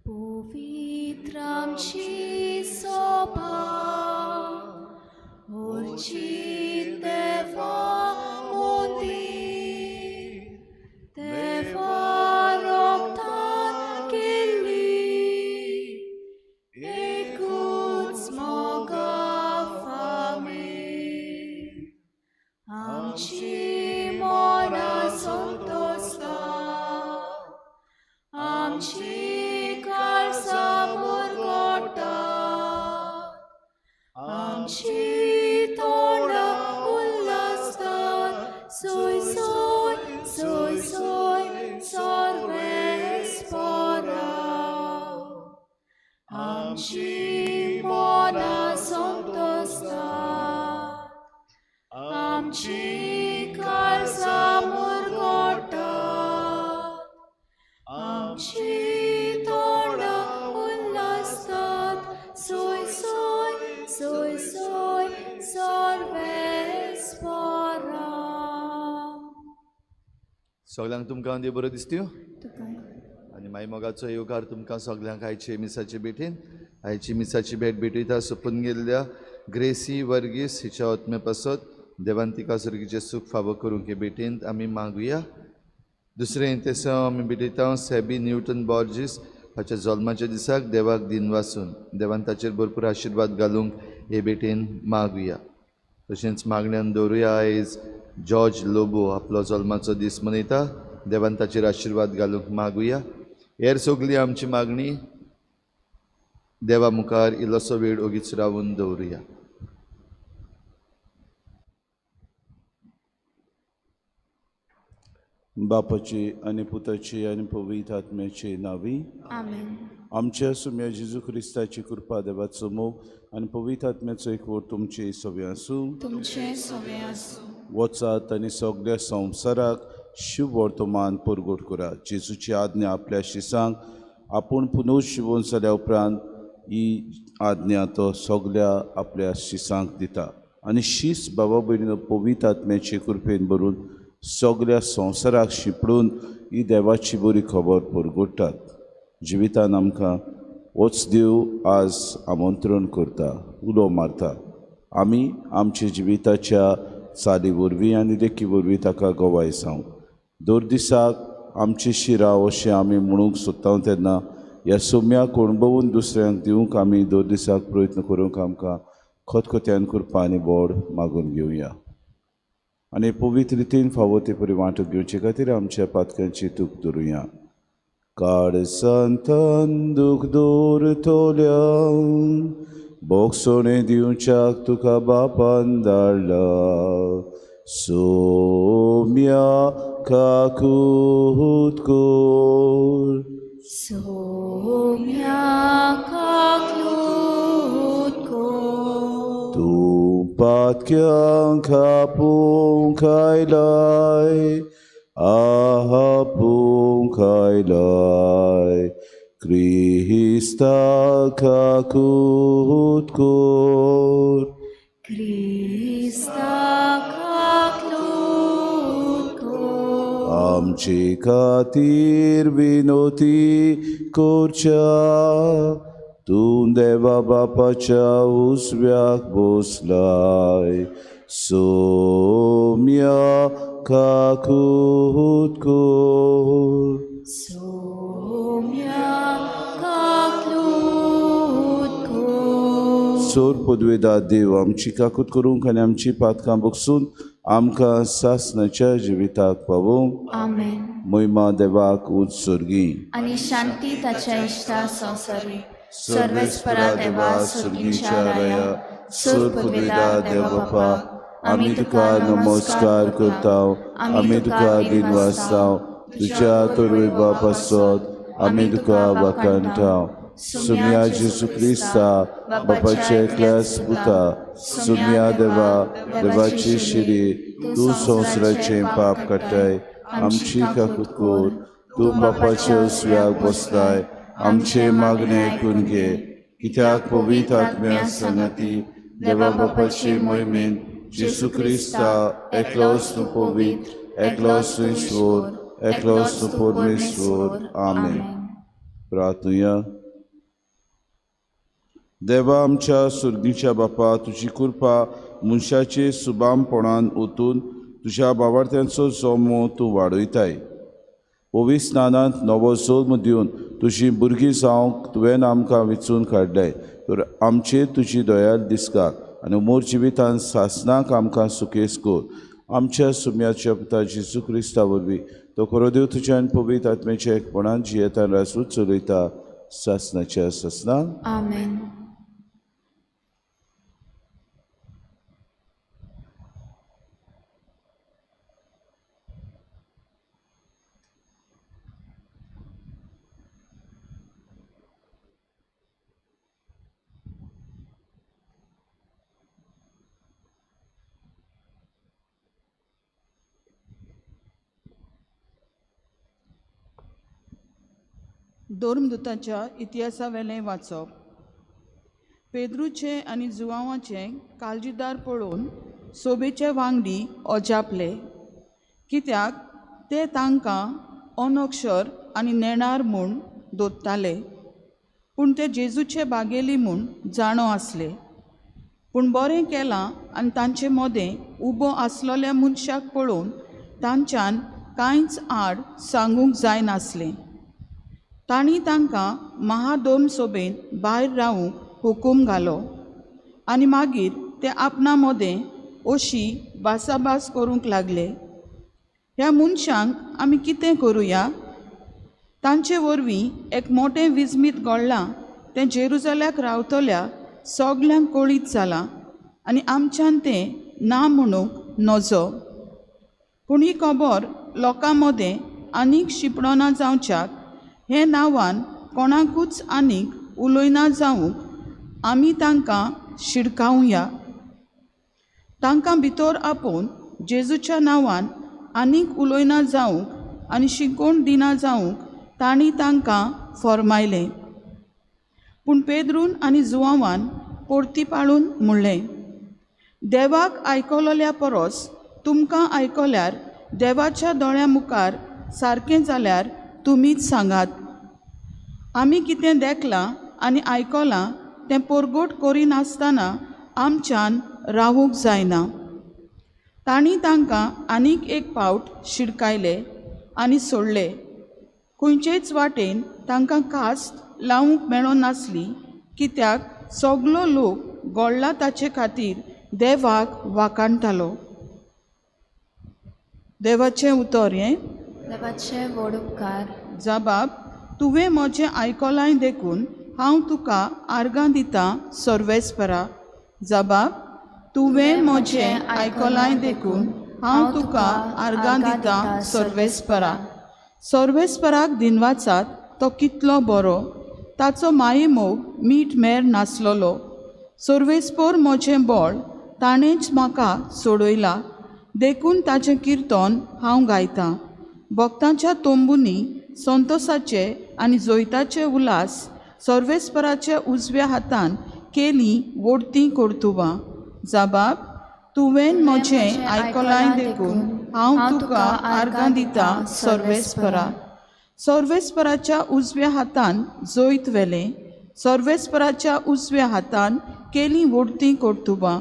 पवित्र आमची सोबा अर्चित देवा मंदीर देवा रोगतान केल्ली एकूच मोगा फामील आमची मनां संतोषता आमची काळजां मुरगोटा आमची तोंडां उल्हासतात सोय सोय सोय सोय सर्वेस्परा आमची मनां संतोषतात आमची काळजां मुरगोटा आमची तोंडां उल्हासतात सोय सोय सोय सोय सर्वेस्परा. सगळ्यांक तुमकां देव बरो दिसत्यो. तुका आनी माई मोगाचो येवकार तुमकां सगल्यांक आयचे मिसाचे भेटेन. आयची मिसाची भेट भेटयता सोंपून गेल्ल्या ग्रेसी वर्गीस हिच्या आत्मे पासत देवान तिका सर्गीचें सूख फावो करूंक हे भेटेंत आमी मागुया. दुसरें तेसांव आमी भेटयता सॅबी न्यूटन बॉर्जीस हाच्या जल्माच्या दिसाक देवाक दिन वासून देवान ताचेर भरपूर आशिर्वाद घालूंक हे भेटेन मागुया. तशेंच मागण्यान दवरुया आयज जॉर्ज लोबो आपलो जल्माचो दीस मनयता, देवान ताचेर आशिर्वाद घालूंक मागुया. हेर सगळी आमची मागणी देवा मुखार इल्लोसो वेळ ओगीच रावून दवरुया. बापाची आनी पुताची आनी पवित्र आत्म्याची नावी आमेन. आमच्या सुम्या जेजू क्रिस्ताची कृपा, देवाचो मोग आनी पवित्र आत्म्याचो एकवट तुमचे सगळे आसूं. तुमचे सगळे आसूं. वचात आनी सगळ्या संवसाराक शुभ वर्तमान परगट करात. जेजूची आज्ञा आपल्या शिसांक आपूण पुनू शिवोन जाल्या उपरांत ही आज्ञा तो सगळ्या आपल्या शिसांक दिता आनी शीस बाबा भयणीनो पवित्र आत्म्याचे कृपेन भरून सगळ्या संवसाराक शिंपडून ही देवाची बरी खबर परगट्टात. जिवितान आमकां होच देव आज आमंत्रण करता, उलो मारता. आमी आमच्या जिविताच्या चाली वरवीं आनी देखी वरवीं ताका गवाय जावं. दर दिसाक आमची शिराव अशें आमी म्हणूंक सोदता तेन्ना ह्या सोम्याक अणभवून दुसऱ्यांक दिवंक आमी दर दिसाक प्रयत्न करूंक आमकां खतखत्यान कृपा आनी बोड मागून घेवया. आनी पवित्र रितीन फावो ते परी वांटो घेवचे खातीर आमच्या पातकांची तूक धरुया. काळसांतान दूख दवरतल्या बोगसोणे दिवच्याक तुका बापान धाडला. सोम्या काकूत कर, सोम्या काकूत कर, तूं पातक्यांक आपोवंक आयलाय, आपोवंक आयलाय, क्रिस्ता काकूत कर, क्रिस्ता काकूत कर, आमचे खातीर विनोती करच्या तूं देवा बापाच्या उजव्याक बसलाय. सोम्या काकूत कर, सोम्या काकूत कर. सोर पदवेदा देव आमची काकूत करूंक आनी आमची पातकां बगसून आमकां सासणाच्या जिविताक पावोवंक. आमेन. महिमा देवाक उंच सर्गी आनी शांती ताच्या इश्टा संवसारी. सर्वेस्परा देवा सर्गीच्या राया, सोर पदवेदा देव बापा, आमी तुका नमस्कार करता, आमी तुका दिनवासता. तुज्या तोरवे बाप आसत आमी तुका वाखाणटा. सुम्या जेजू क्रिस्ता बापाच्या एकल्याच पुता, सुम्या देवा देवाची शिरी, तूं संवसाराचें पाप काडटाय, आमची काकूत कर. तूं बापाच्या उजव्याक बसलाय, आमचें मागणें आयकून घे. कित्याक पवित्र आत्म्या संगती देवा बापाचे मोहिमेन जेजू क्रिस्ता एकलोच तूं पवित्र, एकलोच तूं ईश्वर, एकलोच तूं परमेश्वर. आमेन. प्रार्थुया. देवा आमच्या सुर्गीच्या बापा, तुजी कृपा मनशाचे सुबामपणान ओतून तुज्या बावार्थ्यांचो जमो तूं वाडयताय. पवित्र स्नानांत नवो जल्म दिवन तुजी भुरगीं जावंक तुवें आमकां विचून काडल्याय, तर आमचेर तुजी दयाल दिसका आनी मोर जिवितान सासनाक आमकां सुखेस कर. आमच्या सुम्याच्या पुता जेजू क्रिस्ता वरवीं तो खरो देव तुज्या आनी पवित्र आत्म्याच्या एकपणान जियेतान राजूच चलयता सासनाच्या सासनाक. आमेन. धर्मदूताच्या इतिहासावेलें वाचप. पेद्रूचें आनी जुवांवाचें काळजीदार पळोवन सोबेचे वांगडी अजापले, कित्याक ते तांकां अनक्षर आनी नेणार म्हूण दोत्ताले, पूण ते जेजूचे बागेली म्हूण जाणो आसले. पूण बरें केलां आनी तांचे मदें उबो आसलेल्या मनशाक पळोवन तांच्यान कांयच आड सांगूंक जायनासलें. तांणी तांकां महादोम सोबेंत भायर रावूंक हुकूम घालो आनी मागीर ते आपणा मदें अशी भासाभास करूंक लागले, ह्या मनशांक आमी कितें करुया? तांचे वरवीं एक मोटें विजमीत घडलां तें जेरुजाल्याक रावतल्या सगल्यांक कळीत जालां आनी आमच्यान तें ना म्हणूंक नजो. पूण ही खबर लोकां मदें आनीक शिंपडना जावच्याक हे नांवान कोणाकूच आनीक उलयना जावंक आमी तांकां शिडकावया. तांकां भितर आपोवन जेजूच्या नांवान आनीक उलयना जावंक आनी शिकोवण दिना जावंक तांणी तांकां फॉर्मायलें. पूण पेद्रून आनी जुवांवान परती पाळून म्हणलें, देवाक आयकलोल्या परस तुमकां आयकल्यार देवाच्या दोळ्यां मुखार सारकें जाल्यार तुमीच सांगात. आमी कितें देखलां आनी आयकलां तें परगट करिनासतना आमच्यान रावूंक जायना. तांणी तांकां आनीक एक पावट शिडकायले आनी सोडले. खंयचेच वाटेन तांकां कास्त लावंक मेळनासली, कित्याक सगलो लोक गोडला ताचे खातीर देवाक वाखाणटालो. देवाचें उतर हें. देवाचे व्हड उपकार. जबाब, तुवें म्हजें आयकलांय देखून हांव तुका आर्गां दितां सर्वेस्परा. जबाब, तुवें म्हजें आयकलांय देखून हांव तुका आर्गां दितां सर्वेस्परा. सर्वेस्पराक दिनवाचात, तो कितलो बरो, ताचो मायेमोग मीठ मेर नासलोलो. सर्वेस्पर म्हजें बळ, ताणेंच म्हाका सोडयला, देखून ताचें किर्तन हांव गायतां. भक्तांच्या तंबूंनी संतोसाचे आनी जैताचे उल्हास सर्वेस्पराच्या उजव्या हातान केली वडतीं कर्तुबां. जबाब, तुवें म्हजें आयकलांय देखून हांव तुका आर्गां दितां सर्वेस्परा. सर्वेस्पराच्या उजव्या हातान जैत व्हेलें, सर्वेस्पराच्या उजव्या हातान केली वडतीं कर्तुबां.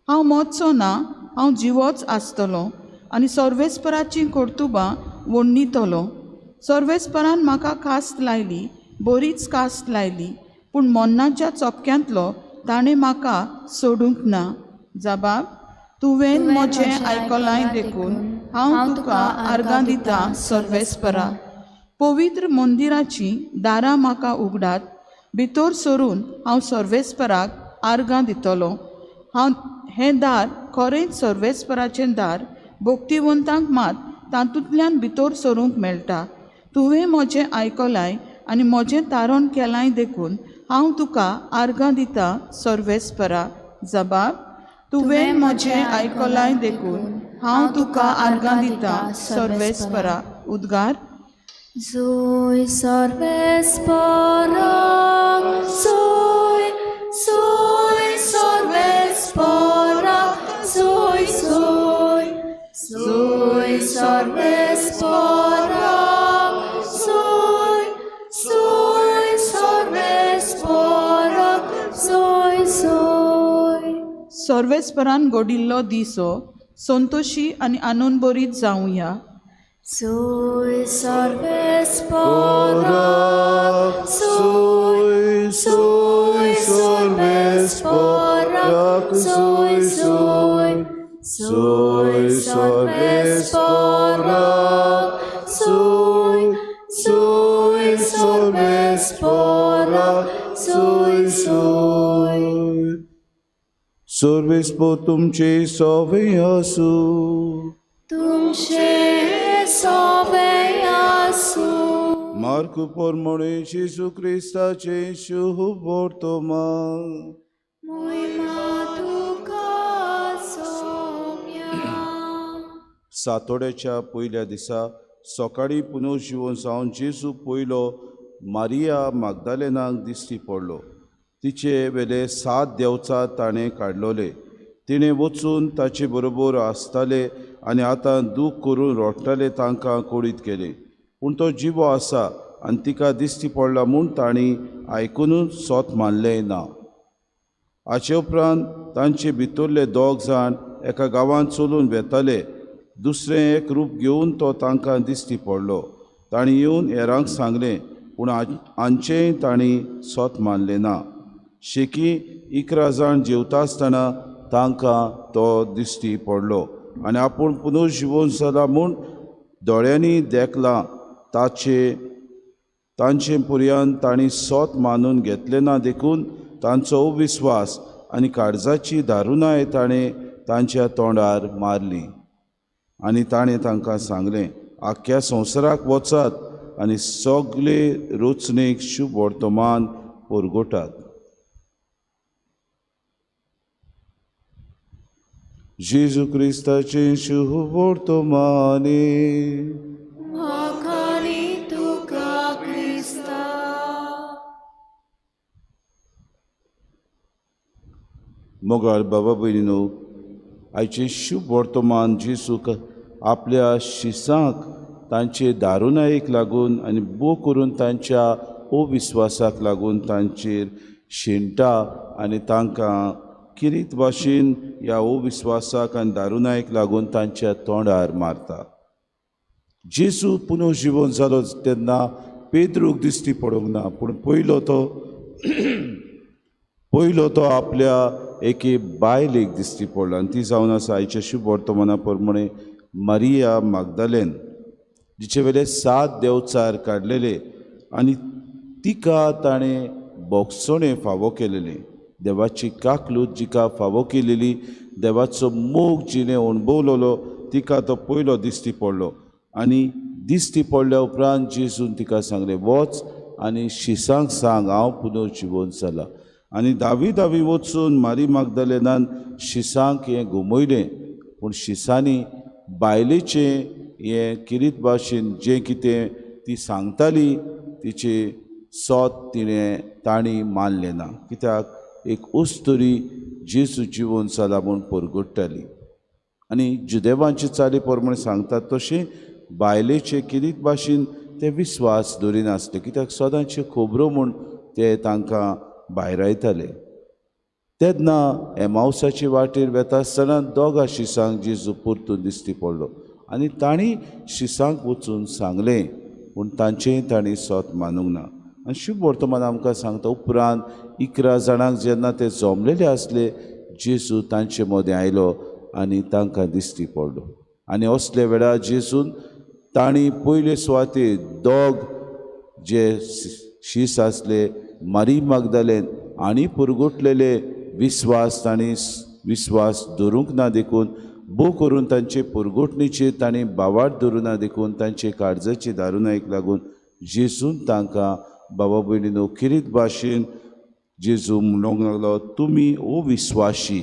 हांव मरचो ना, हांव जिवोच आसतलो आनी सर्वेस्पराचीं कर्तुबां वण्णितलो. सर्वेस्परान म्हाका कास्त लायली, बरीच कास्त लायली, पूण मन्नाच्या चपक्यांतलो ताणें म्हाका सोडूंक ना. जबाब, तुवें म्हजें आयकलांय देखून हांव तुका आर्गां दितां सर्वेस्परा. पवित्र मंदिराचीं दारां म्हाका उगडात, भितर सरून हांव सर्वेस्पराक आर्गां दितलो. हांव हें दार खरेंच सर्वेस्पराचें दार, भक्तिवंतांक मात तातूंतल्यान भितर सरूंक मेळटा. तुवें म्हजें आयकलांय आनी म्हजें तारण केलांय देखून हांव तुका आर्गां दितां सर्वेस्परा. जबाब, तुवें म्हजें आयकलांय देखून हांव तुका आर्गां दितां सर्वेस्परा. उद्गार. Zoe सर्वेस्पराक, Zoe, Zoe सर्वेस्पराक, Zoe, Zoe, Zoe सर्वेस्पराक, Zoe, Zoe सर्वेस्परान घडिल्लो दीस हो, संतोशी आनी आनंदभरीत जावया. Sui सर्वेस्परा, sui, sui सर्वेस्परा, sui, sui, sui सर्वेस्परा, sui, sui सर्वेस्परा, sui, sui. सर्वेस्पोर तुमचे सोवे आसूं. तुमचे सोवे आसूं. मार्कू पोरमोणे जेजू क्रिस्ताचें शुभ वर्तमान. मोहिमा तुका सोम्या. सातोड्याच्या पयल्या दिसा सकाळीं पुनर्जिवन जावन जेजू पयलो मारिया मागदालेनाक दिश्टी पडलो. तिचे वेले 7 देवचार ताणें काडलोले. तिणें वचून ताचे बरोबर आसताले आनी आतां दूख करून रडटाले तांकां कळीत केलें. पूण तो जिवो आसा आनी तिका दिश्टी पडला म्हूण तांणी आयकुनूच सोत मानलें ना. हाचे उपरांत तांचे भितरले 2 जाण एका गांवांत चलून वेताले. दुसरें एक रूप घेवन तो तांकां दिश्टी पडलो. तांणी येवन हेरांक सांगलें, पूण हांचेंय तांणी सोत मानलें ना. शेकी 11 जाण जेवता आसतना तांकां तो दिश्टी पडलो आनी आपूण पुनर्जिवन जाला म्हूण दोळ्यांनी देखलां. तांचे पुर्यान तांणी सोत मानून घेतलें ना, देखून तांचो अविस्वास आनी काळजाची दारुणाय ताणें तांच्या तोंडार मारली. आनी ताणें तांकां सांगलें, आख्ख्या संवसाराक वचात आनी सगळे रचणेक शुभ वर्तमान परगटात. जेजू क्रिस्ताचें शुभ वर्तमान. वाखाणी तुका क्रिस्ता. मोगाळ बाबा भयणीनो, आयचें शुभ वर्तमान जेजूक आपल्या शिसांक तांचे दारुणायेक लागून आनी बो करून तांच्या अविस्वासाक लागून तांचेर शिणटा आनी तांकां किरीत भाशेन ह्या अविस्वासाक आनी दारुणायेक लागून तांच्या तोंडार मारता. जेजू पुनर्जिवन जालो तेन्ना पेद्रूक दिश्टी पडूंक ना, पूण पयलो तो आपल्या एके बायलेक दिश्टी पडलो आनी ती जावन आसा आयच्या शुभ वर्तमाना प्रमाणे मारिया मागदालेन, जिचे वेले 7 देवचार काडलेले आनी तिका ताणें बोगसणें फावो केलेलें. देवाची काकलूत जिका फावो केलेली, देवाचो मोग जिणें अणभवलोलो, तिका तो पयलो दिश्टी पडलो. आनी दिश्टी पडल्या उपरांत जेजून तिका सांगलें, वच आनी शिसांक सांग हांव पुनर्जिवन जाला. आनी धावी धावी वचून मारी मागदालेनान शिसांक हें घुमयलें, पूण शिसांनी बायलेचें हें किरीत भाशेन जें कितें ती सांगताली तिचें सोत तिणें तांणी मानलें ना. कित्याक एक अस्तुरी जेजू जिवन जाला म्हूण परगट्टाली आनी जुदेवांचे चाली प्रमाणे सांगतात तशें बायलेचे किरीत भाशेन ते विस्वास दवरिनासले, कित्याक सदांच्यो खबरो म्हूण ते तांकां भायरायताले. तेन्ना एमावसाचे वाटेर वेता आसतना 2 शिसांक जेजू परतून दिश्टी पडलो आनी तांणी शिसांक वचून सांगलें, पूण तांचेंय तांणी सोत मानूंक ना. आनी शुभ वर्तमान आमकां सांगता, उपरांत 11 जाणांक जेन्ना ते जमलेले आसले, जेजू तांचे मदें आयलो आनी तांकां दिश्टी पडलो. आनी असल्या वेळार जेजून तांणी पयले सुवातेर 2 जे शीस आसले, मारी मागदालेन आनी पुरगुटलेले विस्वास तांणी विस्वास दवरूंक ना, देखून बो करून तांचे पुरगुटणीचेर तांणी बावाट दवरूं ना, देखून तांचे काळजाचे दारुणायेक लागून जेजून तांकां बाबा भयणीनो किरीत भाशेन जेजू म्हणूंक लागलो, तुमी अविस्वाशी.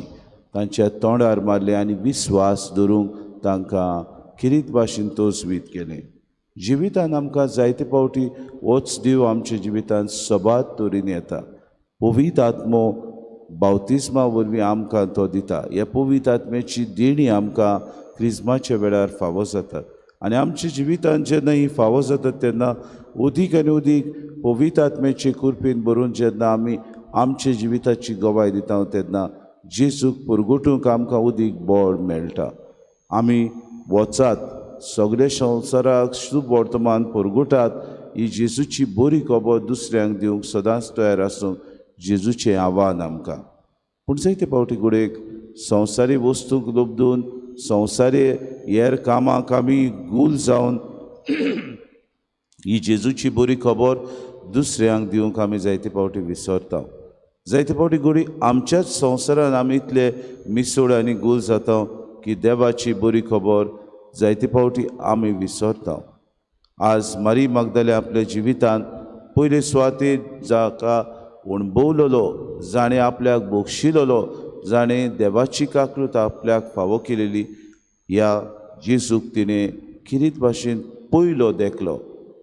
तांच्या तोंडार मारले आनी विस्वास दवरूंक तांकां किरीत भाशेन तोजवीत केलें. जिवितान आमकां जायते फावटी होच देव आमच्या जिवितान सबाद तरेन येता. पवित्र आत्मो बावतिज्मा वरवीं आमकां तो दिता. ह्या पवित्र आत्म्याची देणी आमकां क्रिज्माच्या वेळार फावो जातात आनी आमच्या जिवितान जेन्ना ही फावो जातात तेन्ना अदीक आनी अदीक पवित्र आत्म्याचे कृपेन भरून जेन्ना आमी आमच्या जिविताची गवाय दिता तेन्ना जेजूक पुरगुटूंक आमकां उदीक बळ मेळटा. आमी वचात सगळे संवसाराक शुभ वर्तमान पुरगुटात. ही जेजूची बरी खबर दुसऱ्यांक दिवंक सदांच तयार आसूंक जेजूचें आव्हान आमकां. पूण जायते फावटी घडयेक संवसारी वस्तूंक लोबदून संवसारी हेर कामाक आमी गूल जावन ही जेजूची बरी खबर दुसऱ्यांक दिवंक आमी जायते फावटी विसरता. जायते फावटी घडये आमच्याच संवसारान आमी इतले मिसळ आनी गूल जाता की देवाची बरी खबर जायते फावटी आमी विसरता. आज मारी मागदाले आपल्या जिवितांत पयले सुवातेर जाका अणभवलेलो, जाणें आपल्याक बक्षिलेलो, जाणें देवाची काकृत आपल्याक फावो केलेली, ह्या जेजूक तिणें किरीत भाशेन पयलो देखलो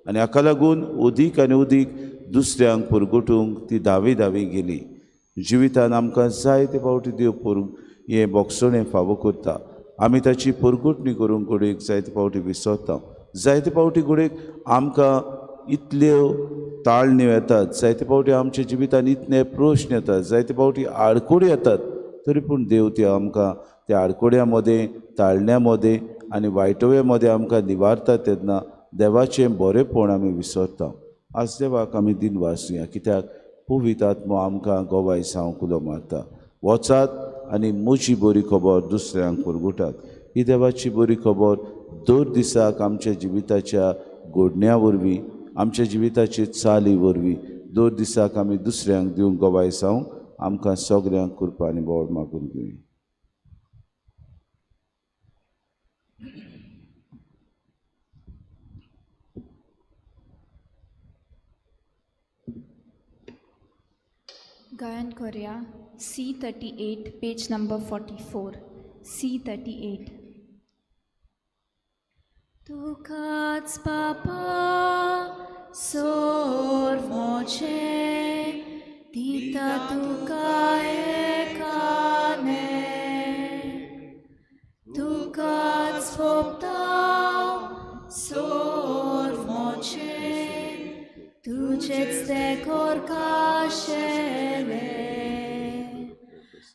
आनी हाका लागून उदीक आनी उदीक दुसऱ्यांक पुरगुटूंक ती धावी धावी गेली. जिवितान आमकां जायते फावटी देव हें बोगसणें फावो करता. आमी ताची पुरगुटणी करूंक घडयेक जायते फावटी विसरता. जायते फावटी घडयेक आमकां इतल्यो ताळण्यो येतात, जायते फावटी आमच्या जिवितान इतले प्रश्न येतात, जायते फावटी आडखळी येतात, तरी पूण देव त्यो आमकां त्या आडखळ्यां मदें, ताळण्यां मदें आनी वायटव्या मदें आमकां निवारता. तेन्ना देवाचें बरेंपण आमी विसरता. आज देवाक आमी दिनवासुया कित्याक पवित्र आत्मो आमकां गवाय जावंक उलो मारता. वचात आनी म्हजी बरी खबर दुसऱ्यांक पुरगुटात. ही देवाची बरी खबर दर दिसाक आमच्या जिविताच्या घडण्या वरवीं, आमच्या जिविताचे चाली वरवीं दर दिसाक आमी दुसऱ्यांक दिवंक गवाय जावंक आमकां सगळ्यांक कृपा आनी बळ मागून घेवया. गायन Korea C38, page number 44. C38. तुकाच बापा सोर मोचे दिता तुका एकाने, तुकाच सोपता सोर मोचे तुझेच ते कोरकाशेले,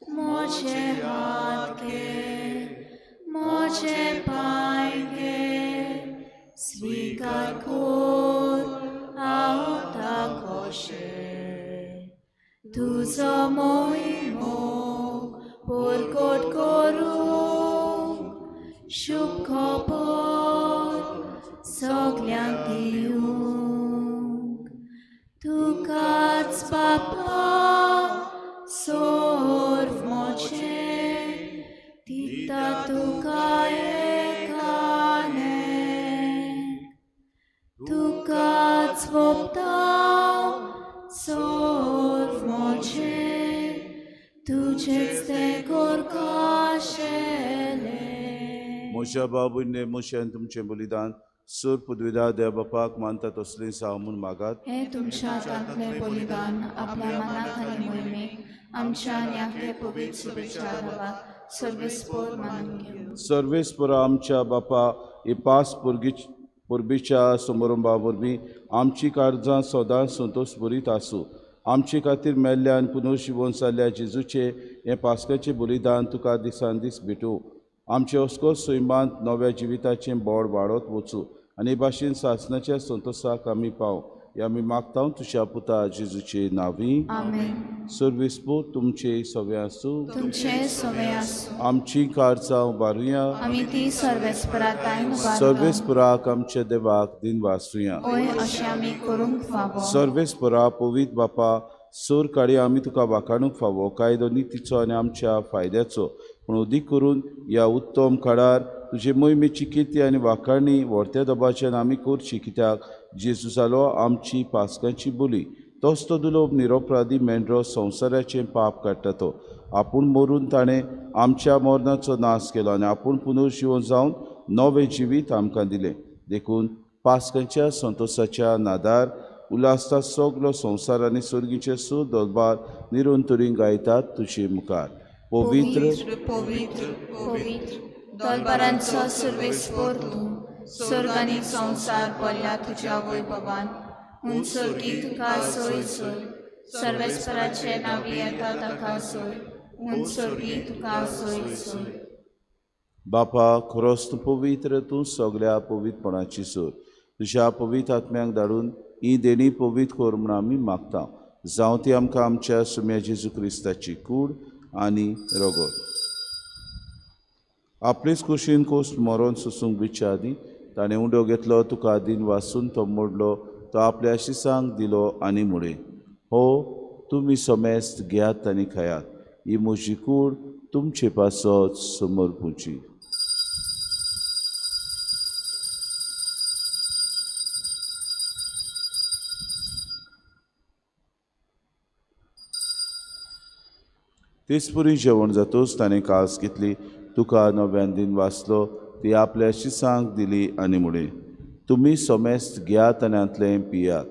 मोचे हात घे मोचे पांय घे, स्वीकार कोर हांव ताकोशे, तुजो मोहिमो पोरकोट करूंक शुभ खबर सगल्यांक दिवंक, तुकाच बापा सोर मोचे दिता तुका एकाने, तुकाच सोपता सोर मोचे तुझेच ते कोरकाशेले. म्हज्या बाबूने मोशान तुमचें बलिदान सूर पदवीदा देव बापाक मानता तसलें जावं म्हूण मागात. हे तुमच्या हातांतलें बलिदान आपल्या मनाक आनी मोहिमेक आमच्या आनी आपले पवित्र शुभेच्छा देवाक सर्वेस्पोर मानून घेवं. सर्वेस्पोरा आमच्या बापा ही पास परबीच्या समारंभा वरवीं आमची कार्जां सदांच संतोश भरीत आसूं. आमचे खातीर मेल्ल्या आनी पुनर्जिवन जाल्ल्या जेजूचें हें पास्काचें बलिदान तुका दिसान दीस भेटूं. आमचे अस्कोत सैमांत नव्या जिविताचें बोड वाडत वचूं आनी हे भाशेन सासणाच्या संतोशाक आमी पाव. हे आमी मागता तुज्या पुता जेजूचे नांवी. आमेन. सर्वेस्पोर तुमचे सगळे आसूं. तुमचे सगळे आसूं. आमची कारचां उबारुया. आमी ती सर्वेस्परातायन उबारता. सर्वेस्पराक आमच्या देवाक दिनवासुया. ओय अशें आमी करूंक फावो. सर्वेस्परा पवित्र बापा सोर काळी आमी तुका वाखाणूंक फावो कायदो नितीचो आनी आमच्या फायद्याचो, पूण उदीक करून ह्या उत्तम काळार तुजे मोहिमेची किर्ती आनी वाखाणी व्हरत्या दबाच्यान आमी करची, कित्याक जेजू जालो आमची पास्काची बोली. तोच तो दुलोब निरोपराधी मेंढरो संवसाराचें पाप काडटा तो आपूण मरून ताणें आमच्या मरणाचो नाश केलो आनी आपूण पुनर्जिवन जावन नवें जिवीत आमकां दिलें. देखून पास्काच्या संतोशाच्या नादार उल्हासता सगलो संवसार आनी सर्गीचे सु दरबार निरंतरी गायतात तुजे मुखार. पवित्र पवित्र पवित्र दरबारांचो सर्वेस्पोर तूं, स्वर्ग आनी संवसार भरल्या तुज्या वैभवान. हून स्वर्गी तुका सोय सोय, सर्वेस्पराचे नांवी येता ताका सोय, हून स्वर्गी तुका सोय सोय. बापा खरोच तूं पवित्र, तूं सगळ्या पवित्रपणाची सोर. तुज्या पवित्र आत्म्यांक धाडून ही देणी पवित्र कर म्हूण आमी मागता. जावं ती आमकां आमच्या सुम्या जेजू क्रिस्ताची कूड आनी रगत. आपलेच कुशीन कोस मरोन सोसूंक बिच्या आदीं ताणें उंडो घेतलो, तुका दिन वासून तो मोडलो, तो आपल्या शिसांक दिलो आनी म्हळें, हो तुमी समेस्त घेयात आनी खायात, ही म्हजी कूड तुमचे पासत समर्पुची. तेचपुरी जेवण जातूच ताणें कास घेतली, तुका नव्यान दिन वाचलो, ती आपल्या शिसांक दिली आनी म्हळें, तुमी समेस्त घेयात आनी हांतलें पियात,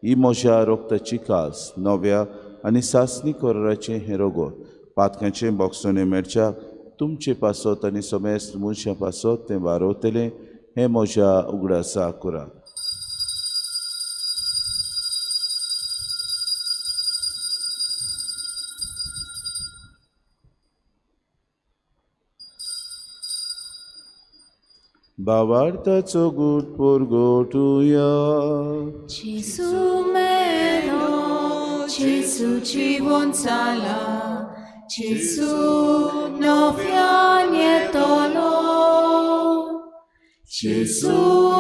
ही म्हज्या रोगताची कास, नव्या आनी सासणी कराराचें हें रगत, पातकांचें बोगसणें मेळच्याक तुमचे पासत आनी समेस्त मनशां पासत तें वारवतलें, हें म्हज्या उगडासा करात. भावार्थाचो गूट परगटुया. Gesù melo, Gesù ci buonzala, Gesù no fiagnetolo. Gesù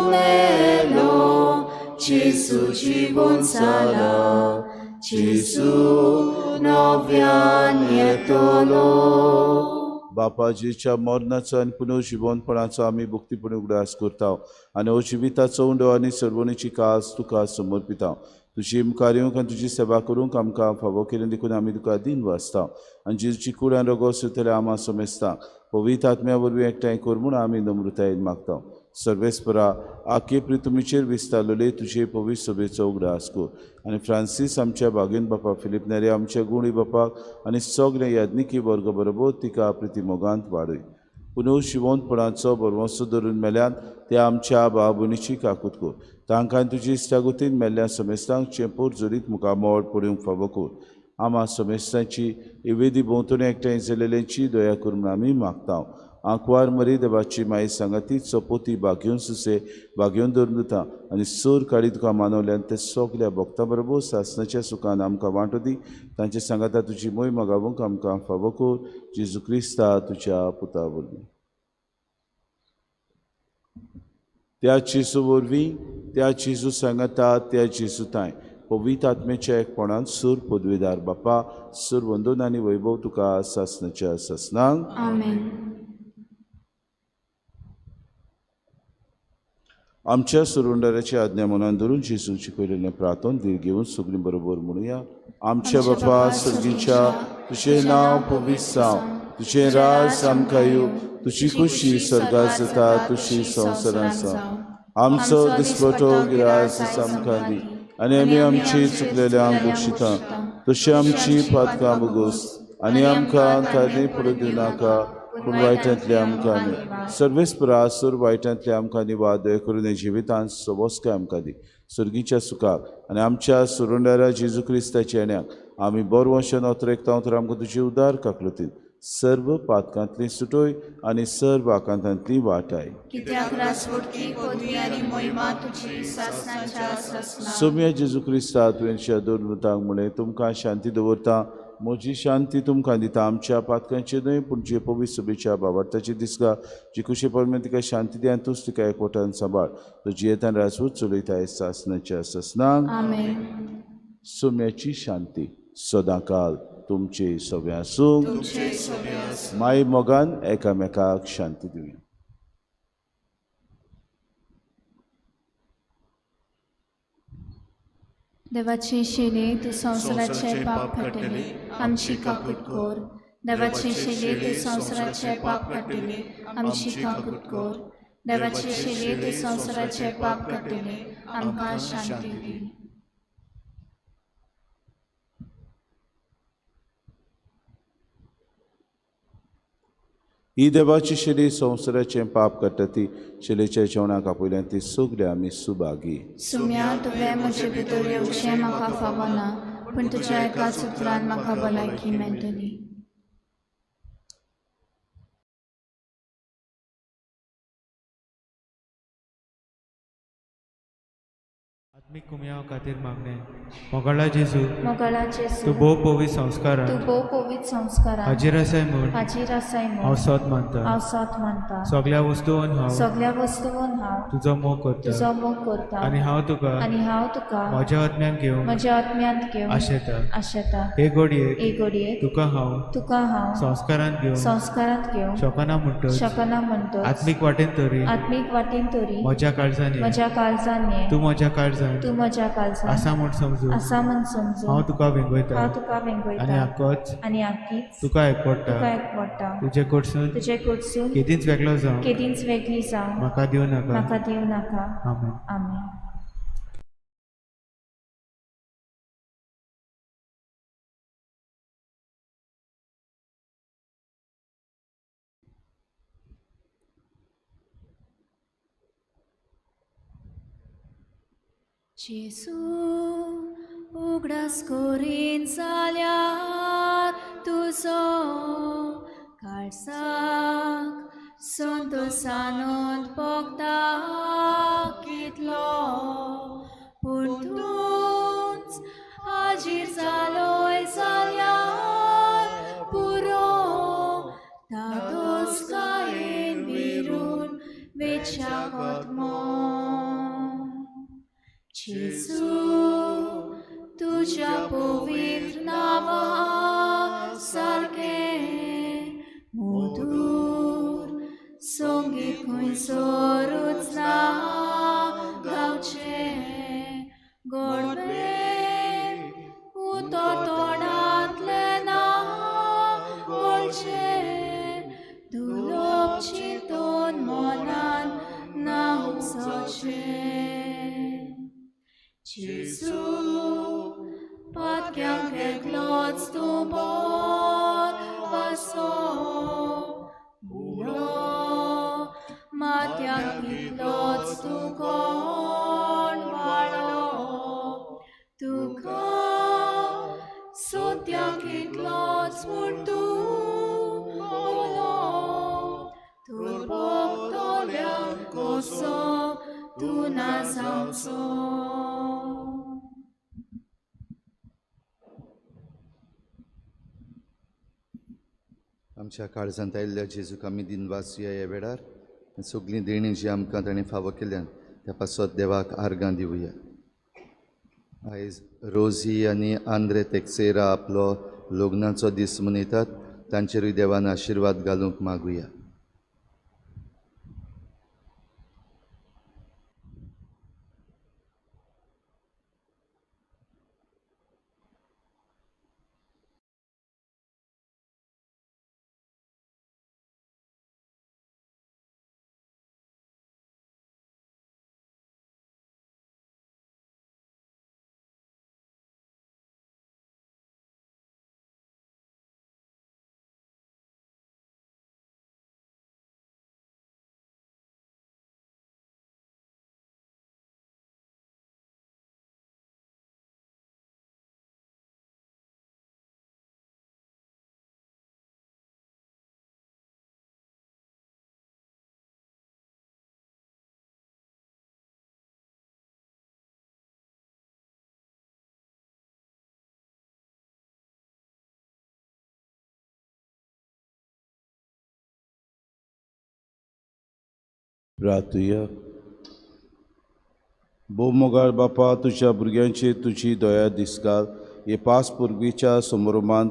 melo, Gesù ci buonzala, Gesù no fiagnetolo. बापाजीच्या मरणाचो आनी पुनर्जिवनपणाचो आमी भक्तीपणी उगडास करता आनी हो जिविताचो उंडो आनी सर्वणीची कास तुका समर्पिता. तुजी मुखार येवंक आनी तुजी सेवा करूंक आमकां फावो केली देखून आमी तुका दिन वाचता आनी जेजूची कूड आनी रगत सोदतले आमा समेस्ता पवित्र आत्म्या वरवीं एकठांय कर म्हूण आमी नम्रतायेन मागता. सर्वेस्परा आखे प्रितुमीचेर विस्तारलेले तुजे पवित्र सभेचो उगडास कर आनी फ्रांसीस आमच्या बागेन बापा, फिलीप नेरे आमच्या गुणी बापाक आनी सगळे याज्ञिकी वर्ग बरोबर तिका प्रितीमोगांत वाडय. पुनर्जिवंतपणाचो बरवंसो धरून मेल्यान त्या आमच्या भाव भयणीची काकूत कर. तांकां तुजी इश्टागतीन मेल्ल्या समेस्तांक चेंपूर जरीत मुखामळ पळोवंक फावो कर. आमा समेस्तांची इवेदी भोंवतणी एकठांय जाल्लेल्यांची दया कर म्हूण आमी मागता. आंकवार मरी देवाची माई सांगाती चपोती बागेवन सुसे बागेवन धरून दिता आनी सोर काडी तुका मानवल्यान ते सगल्या भक्तां बरोबर सासणाच्या सुखान आमकां वांटो दी. तांचे सांगाता तुजी मोय मागावंक आमकां फावो कर. जेजू क्रिस्ता तुज्या पुता वरवीं. त्या जेजू वरवीं, त्या जेजू सांगाता, त्या जेजू तांय पवित्र आत्म्याच्या एकपणान सूर पदवीदार बापा, सूर वंदन आनी वैभव तुका सासणाच्या सासणांक. आमेन. आमच्या सुरुंडाराची आज्ञा मनान धरून जेजून शिकयलेलें प्रार्थन धीर घेवन सगळीं बरोबर म्हणुया. आमच्या बापा सर्गीच्या, तुजें नांव पवित्र जावं, तुजें राज आमकां येवं, तुजी खुशी स्वर्गात जाता तशी संवसारांत जावं. आमचो दिसपटो गिरास आमकां दी आनी आमी आमची चुकलेल्यांक बक्षिता तशी आमची पातकां बगोस आनी आमकां तांणी फुडें दिवनाका, पूण वायटांतले आमकां न्हय. सर्वेस्परा सूर वायटांतले आमकां निवाद दया करून जिवितांत सोबोसकाय आमकां दी. सर्गीच्या सुखाक आनी आमच्या सुरुंडारा जेजू क्रिस्ताच्या येण्याक आमी बरवंशान अतरेकता तर आमकां तुजी उदार काकलतीन सर्व पातकांतली सुटोय आनी सर्व आकांतांतली वाटाय. कित्याक रासवटकी पदवी आनी मोहिमा तुजी सासणाच्या सासणाक. सोम्या जेजू क्रिस्ता तुवें दोन म्हळें, तुमकां शांती दवरता, म्हजी शांती तुमकां दिता. आमच्या पातकांचे न्हय पूण जे पवित्र सभेच्या बाबार्थाची दिसगा जी कुशी परमेन तिका शांती दी आनी तूंच तिका एकवटान सांबाळ. तो जियेतान राजवट चलयताय सासणाच्या सासणाक. आमेन. सोम्याची शांती सदांकाल तुमचे सगळे आसूं. तुमचे सगळे आसूं. माय मोगान एकामेकाक शांती दिवया. देवाची शेली तूं संवसाराचे पाप काडटली, आमची काकूट कर. देवाची शेली तूं संवसाराचे पाप काडटली, आमची काकूट कर. देवाची शेली तूं संवसाराचे पाप काडटली, आमकां शांती दी. ही देवाची शेली संवसाराचें पाप काडटा ती शेलेच्या जेवणाक आपयल्यान ती सगळे आमी सुभागी. सुम्या तुवें म्हजे भितर येवचें म्हाका फावना, पूण तुज्या एकाच उतरान म्हाका भलायकी मेळटली. आत्मीक कुमयाव खातीर मागणें. मोगाळा जेजू, मोगाळा जेजू, तूं भोव पवित्र संस्कारान तूं भोव पवित्र संस्कारान हाजीर आसाय म्हूण हाजीर आसाय हांव म्हूण सोद मानता. हांव सोद मानता. सगळ्या वस्तून हांव सगळ्या वस्तून हांव तुजो मोग करता तुजो मोग करता आनी हांव तुका आनी हांव तुका म्हज्या आत्म्यान घेवंक म्हज्या आत्म्यांत घेवन आशेता. आशेता. हे घडयेक हे घडयेक तुका हांव तुका हांव संस्कारांत घेवंक संस्कारांत घेवंक शकना म्हणटच शकना म्हणटच आत्मीक वाटेन तरी आत्मीक वाटेन तरी म्हज्या काळजान ये. म्हज्या काळजान ये. तूं म्हज्या काळजान तूं म्हज्या काळजान आसा म्हूण समजून आसा म्हूण समजून हांव तुका वेंगयता हांव तुका आनी वेंगयता हाकोच आनी आकीच तुका एकवडटा. तुका एकवडटा. तुजे कडसून तुजे कडसून केदींच वेगळो जावं केदींच वेगळी जावं म्हाका दिवं नाका. म्हाका दिवं नाका. आमेन. आमेन. जेजू, उगडास करीन जाल्यार तुजो काळजाक संतोषानंद भोगता कितलो, पूण तूंच हाजीर जालोय जाल्यार पुरो, धादोसकायेन विरून वेच्या कोतमो. जेजू, तुज्या पवित्र नांवा सारकें मधूर संगीत खंयसरूच ना गावचें, गोडवें उतर तोंडांतलें ना गळचें, दुलोप चिंतून मनान ना उपसचें. जेजू, पातक्यांक एकलोच तूं बोर वासो उलो मात्यांक इतलोच तूं कोण वाळो, तुका सोत्याक इतलोच म्हूण तूं उलो, तूं भोगतल्यांक कसो तूं ना जावचो. आमच्या काळजांत आयिल्ल्या जेजूक आमी दिनवासुया ह्या वेळार सगळीं देणीं जी आमकां ताणें फावो केल्यान त्या पासत देवाक आर्गां दिवया. आयज रोजी आनी आंद्रे तेक्सेरा आपलो लग्नाचो दीस मनयतात, तांचेरूय देवान आशिर्वाद घालूंक मागुया. प्रार्थुया. भोव मोगाळ बापा, तुज्या भुरग्यांचेर तुजी दया दिसकाल हे पास पुर्वीच्या समारोभांत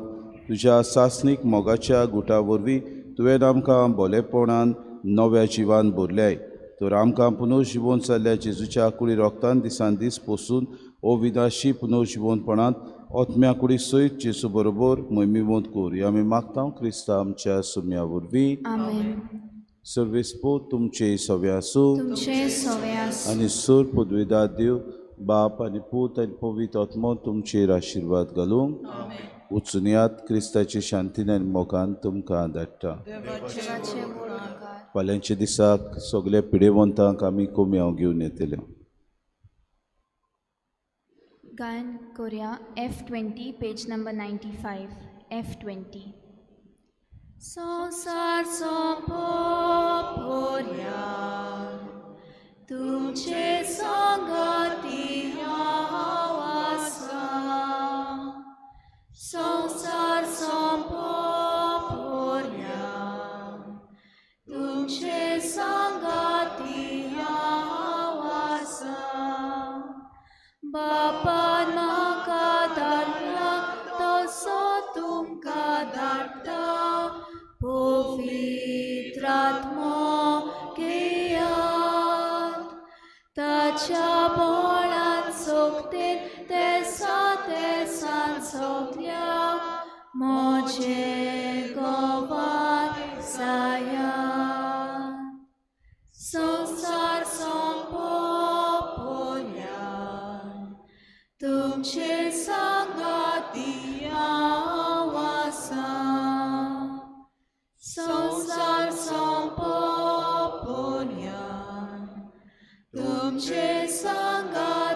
तुज्या सासणीक मोगाच्या गुटा वरवीं तुवें आमकां बोलेपणान नव्या जिवान भरल्याय, तर आमकां पुनर्जिवन जाल्ल्या जेजूच्या कुडी रोगतान दिसान दीस पोसून ओ विनाशी पुनर्जिवनपणांत आत्म्या कुडी सयत जेजू बरोबर मोहिमेवंत कर. ह्या आमी मागता क्रिस्ता आमच्या सुम्या वरवीं. आमेन. सर्वेस्पो तुमचे सवे आसूं तुमचे सवे आसूं आनी सोर पदवेदार देव बाप आनी पूत आनी पवित्र आत्मो तुमचेर आशिर्वाद घालूंक. वचुनयात क्रिस्ताचे शांतीन आनी मोगान तुमकां धाडटा. देवाचे व्हड उपकार. फाल्यांच्या दिसाक सगल्या पिडेवंतांक आमी कोमयांव घेवन येतले. गायन कोरया F20 page number 95. F20. संवसार सोंपोवया तुमचे सांगाती हांव आसा संवसार सोंपोपर्यंत तुमचे सांगाती हांव आसा बापान म्हाका धाडला तसो तुमकां धाडटा पवित्र आत्मो घेयात ताच्या बोळान सोगतेन तेसा तेसान सोगल्या म्हजे गोवाय जायात संवसार सोंपोपर्यंत तुमचे सांगाती हांव आसा संवसार सोंपोपर्यंत तुमचे सांगाती.